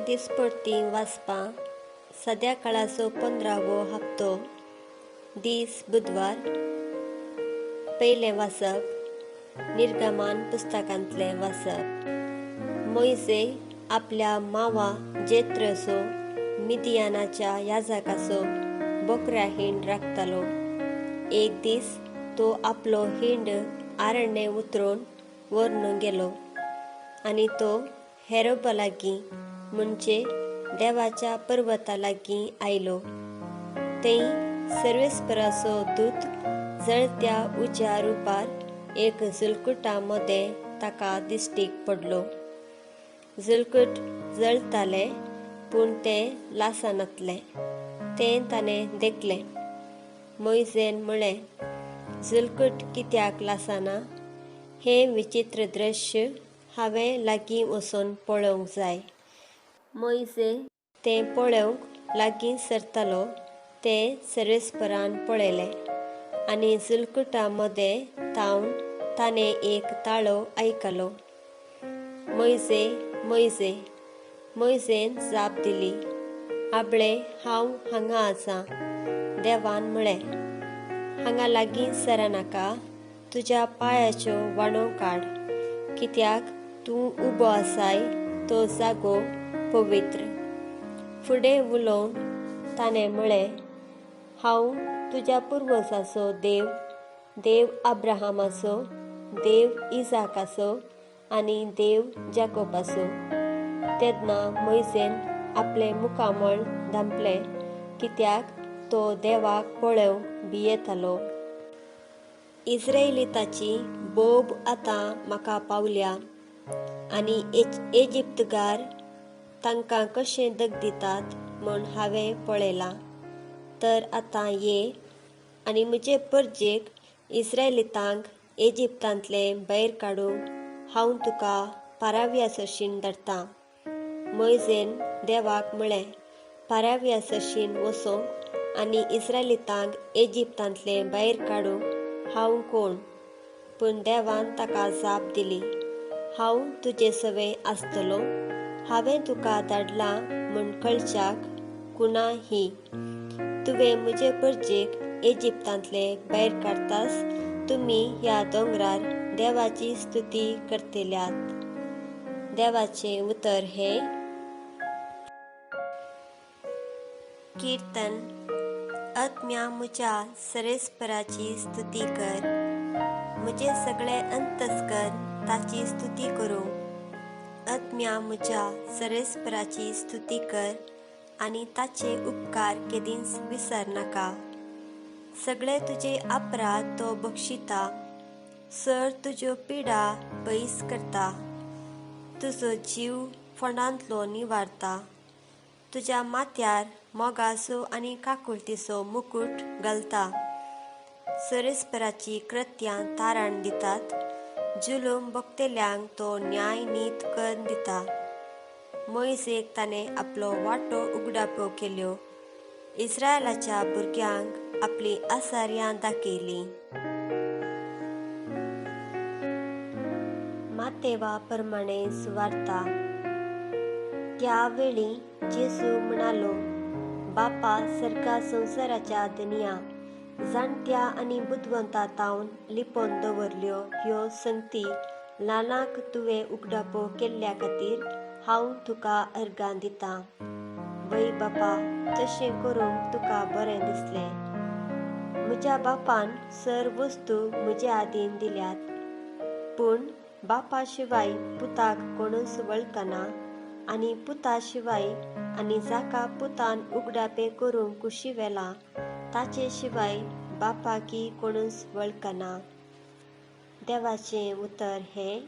दिसपडती वाचपां सद्या काळाचो 15वो हप्तो, दीस बुधवार. पयलें वाचप निर्गमान पुस्तकांतलें वाचप. मोयजे आपल्या मावा जेत्रसो मिदियानाच्या याजकाचो बोकऱ्या हिंड राखतालो. एक दीस तो आपलो हिंड आरण्य उतरून व्हरून गेलो आनी तो हेरोबा लागीं म्हणजे देवाच्या पर्वता लागीं आयलो. थंय सर्वेस्पराचो दूत जळत्या उज्या रुपार एक जुलकुटा मदें ताका दिश्टीक पडलो. जुलकूट जळतालें पूण तें लासनातलें. तें ताणें देखलें. मोयजेन म्हळें, जुलकूट कित्याक लासना? हें विचित्र दृश्य हांवें लागीं वचून पळोवंक जाय. मोयजे तें पळोवंक लागीं सरतालो तें सर्वेस्परान पळयलें आनी जुलकुटा मदें तावन ताणें एक ताळो आयकलो, मोयजे, मोयजे. मोयजेन जाप दिली, आबळे, हांव हांगा आसा. देवान म्हळें, हांगा लागीं सरनाका, तुज्या पांयाच्यो वाणो काड, कित्याक तूं उबो आसाय तो जागो पवित्र. फुडें उलोवन ताणें म्हळें, हांव तुज्या पुर्वजाचो देव, देव अब्राहमाचो, देव इजाकाचो आनी देव जाकोबाचो. तेन्ना मोयजेन आपलें मुखामळ धांपलें, कित्याक तो देवाक पळोवंक भियेतालो. इस्रायलिताची बोब आतां म्हाका पावल्या आनी इजिप्तगार तांकां कशें दग दितात म्हूण हांवें पळयलां. तर आतां ये आनी म्हजे परजेक इस्रायलितांक इजिप्तांतले भायर काडूंक हांव तुका पाराव्या सरशीन धाडटा. मोयजेन देवाक म्हळें, पाराव्या सरशीन वचूंक आनी इस्रायलितांक इजिप्तांतले भायर काडूंक हांव कोण? पूण देवान ताका जाप दिली, हांव तुजे सवें आसतलो. हांवें तुका धाडलां म्हूण कळच्याक कुणा ही. तुवें म्हजे परजेक इजिप्तांतले भायर काडटास तुमी ह्या दोंगरार देवाची स्तुती करतल्यात. देवाचें उतर हें. कीर्तन. आत्म्या म्हज्या सरेस्पराची स्तुती कर, म्हजें सगळें अंतस्कर ताची स्तुती करूं. आत्म्या म्हज्या सरेस्पराची स्तुती कर आनी ताचे उपकार केदींच विसरनाका. सगळे तुजे अपराध तो बक्षिता, सर तुज्यो पिडा पयस करता. तुजो जीव फोंडांतलो निवारता, तुज्या माथ्यार मोगाचो आनी काकुळतीचो मुकूट घालता. सरेस्पराची कृत्यां तारण दितात, जुलूम भोगतल्यांक तो न्याय नीत करून दिता. मोयजेक ताणें आपलो वांटो उगडाप्यो केल्यो, इस्रायलाच्या भुरग्यांक आपलीं आसार्यां दाखयलीं. मातेवा प्रमाणे सुवार्ता. त्या वेळी जेजू म्हणालो, बापा सर्गा संवसाराच्या धनया, जाणट्या आनी बुदवंता तावन लिपोवन दवरल्यो ह्यो संगती ल्हानाक तुवें उगडापो केल्ल्या खातीर हांव तुका अर्गां दितां. वय बापा, तशें करूंक तुका बरें दिसलें. म्हज्या बापान सर वस्तू म्हजे आदीन दिल्यात, पूण बापा शिवाय पुताक कोणूच वळखना आनी पुता शिवाय आनी जाका पुतान उगडापे करूंक कुशी व्हेलां ताचे शिवाय बापाकी कोणूच वळखना. देवाचें उतर हें.